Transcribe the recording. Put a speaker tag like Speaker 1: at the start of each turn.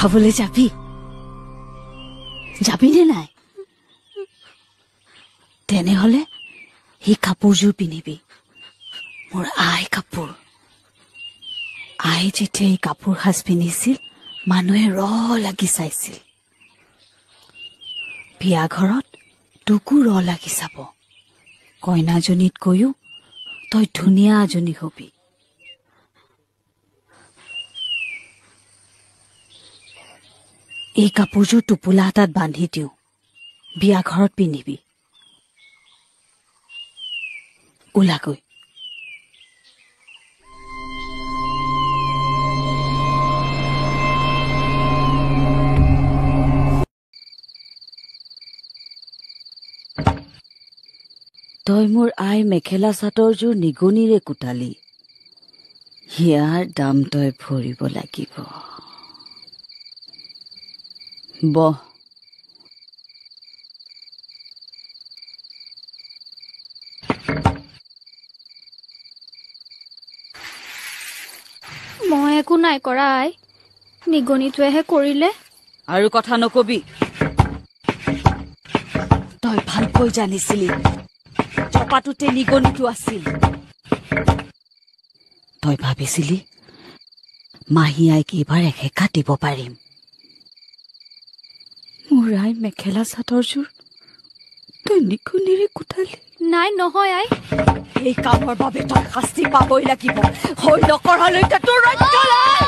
Speaker 1: খাবলৈ যাবি? যাবিনে নাই? তেনেহলে সেই কাপোৰযোৰ পিন্ধিবি, মোৰ আই কাপোৰ। আই যেতিয়া এই কাপোৰ সাজ পিন্ধিছিল, মানুহে ৰ লাগি চাইছিল। বিয়া ঘৰত তোকো ৰ লাগি চাব। কইনাজনীতকৈও তই ধুনীয়া এজনী হবি। এই কাপোৰযোৰ টোপোলা এটাত বান্ধি দিওঁ, বিয়া ঘৰত পিন্ধিবি। ওলাগৈ। তই মোৰ আইৰ মেখেলা চাদৰযোৰ নিগনিৰে কোটালি, ইয়াৰ দাম তই ভৰিব লাগিব। বহ।
Speaker 2: মই একো নাই কৰা আই, নিগনিটোৱেহে কৰিলে।
Speaker 1: আৰু কথা নকবি। তই ভালকৈ জানিছিলি জপাটোতে নিগনিটো আছিল। তই ভাবিছিলি মাহী আইক এইবাৰ এসেকা দিব পাৰিম। মোৰ আই মেখেলা চাদৰযোৰ তই নিগনিৰে কোটালি।
Speaker 2: নাই নহয় আই।
Speaker 1: এই কামৰ বাবে তই শাস্তি পাবই লাগিব। হৈ নকৰালৈকে তোৰ ৰক্ষা নাই।